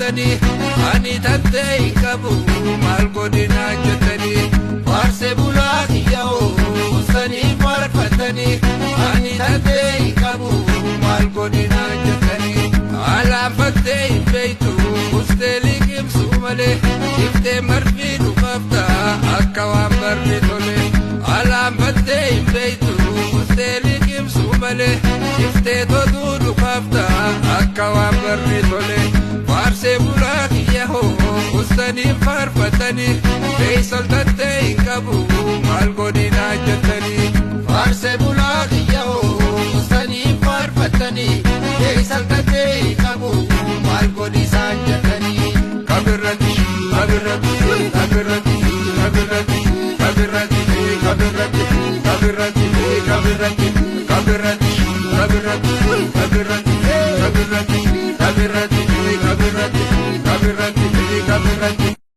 faarfatanii ani tantee hin qabu maal godinaa jettanii. Faarsee bulaa kiyya'oo sanii faarfatanii ani tantee hin qabu maal godinaa jettanii. Alaanfattee hin beektu ustee liqimsuu malee iftee marfii dhufaafta akka waan barri tole. Alaanfattee hin beektu ustee liqimsuu malee iftee totuu dhufaafta akka waan barri tole. Faarsee bulaa kiyyahoo ustanii faarfatanii beeysaltattee hin qabu maal godinaa jettanii. Faarsee bulaa kiyyahoo ustanii faarfatanii beeysaltattee hin qabu maal godisaan jettanii. Kabirratti kabirratti kabirratti kabirratti kabirratti kabirratti kabirratti kabirratti kabirratti kabirratti kabirratti kabirratti kabirratti kabirratti kabirratti kabirratti.